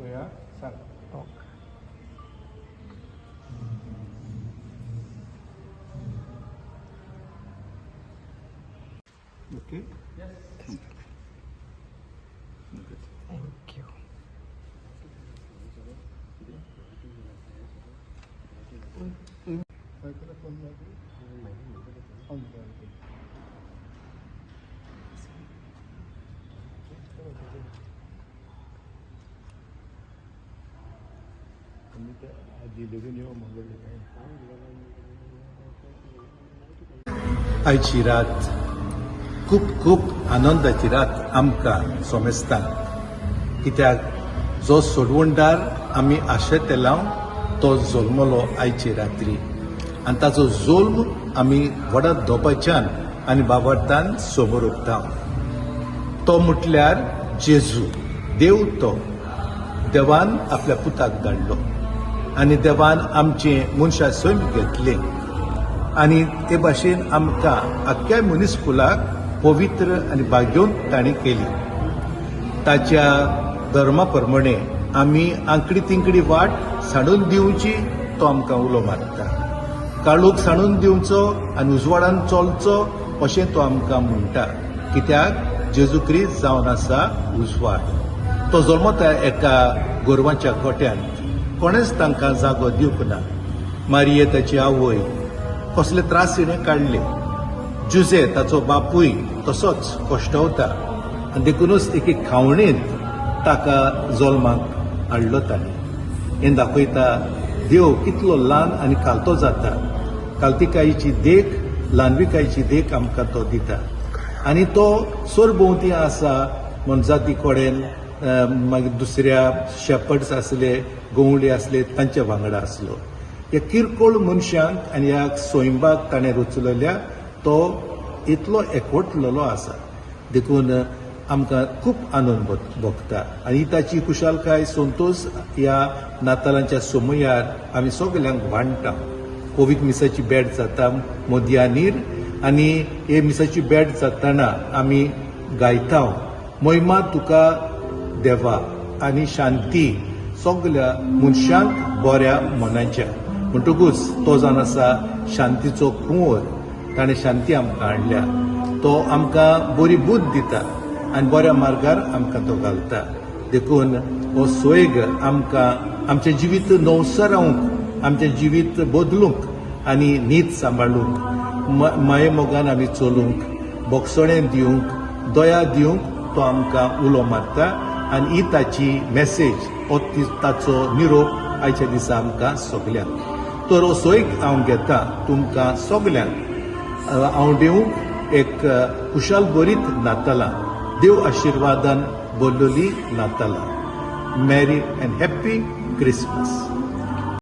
पळया सांग. Okay. Thank you. आयची रात खूब खूब आनंदाची रात आमकां सोमेस्तांक, कित्याक जो सोडवणदार आमी आशेतेलांव तो जल्मलो आयची रात्री आनी ताचो जल्म आमी व्हडा दोपाच्यान आनी बाबार्थान समोर उरता. तो म्हटल्यार जेजू देव. तो देवान आपल्या पुताक धाडलो आनी देवान आमचें मनशा सैम घेतलें आनी ते भाशेन आमकां आख्ख्या मनीसकुलाक पवित्र आनी भाग्योवंत ताणें केली. ताच्या धर्मा प्रमाणे आमी आंकडी तिंकडी वाट सांडून दिवची तो आमकां उलो मारता. काळोख सांडून दिवचो आनी उजवाडान चलचो अशें तो आमकां म्हणटा, कित्याक जेजू क्रिस्त जावन आसा उजवाड. तो जल्मता एका गोरवांच्या गोट्यांत, कोणेच तांकां जागो दिवंक ना. मारिये ताची आवय कसले त्रास हिणें काडले. जुजे ताचो बापूय तसोच कश्टवता आनी देखुनूच एके खावणेंत ताका जल्माक हाडलो ताणें. हें दाखयता देव कितलो ल्हान आनी कालतो जाता. कालतिकायेची देख, ल्हानविकायेची देख आमकां तो दिता आनी तो सरभोंवती आसा मनजाती कडेन. मागीर दुसऱ्या शेपर्ड्स आसले, गवळी आसले, तांच्या वांगडा आसलो. ह्या किरकोळ मनशांक आनी ह्या सैंबाक ताणें रचलेल्या तो इतलो एकवटलेलो आसा, देखून आमकां खूब आनंद भोगता आनी ताची खुशालकाय संतोश ह्या नातालांच्या समयार आमी सगल्यांक वांट्टा. कोवीक मिसाची भेट जाता मध्यानीर आनी हे मिसाची भेट जातना आमी गायता महिमा तुका देवा आनी शांती सगल्या मनशांक बऱ्या मनाच्या. म्हणटकूच तो जावन आसा शांतीचो कुंवर. ताणें शांती आमकां हाडल्या. तो आमकां बरी बुद्द दिता आनी बऱ्या मार्गार आमकां तो घालता. देखून हो सोयग आमकां आमचें जिवीत नवसरावंक, आमचें जिवीत बदलूंक आनी नीत सांबाळूंक, मायेमोगान आमी चलूंक, बोगसणें दिवंक, दया दिवंक तो आमकां उलो मारता आनी ही ताची मॅसेज, हो ताचो निरोप आयच्या दिसा आमकां सगल्यांक. तर हो सोयग हांव घेता तुमकां सगल्यांक हांव दिवंक एक खुशाल बरीत नातालां, देव आशिर्वादान बोल्लोली नातालां. Merry and happy Christmas.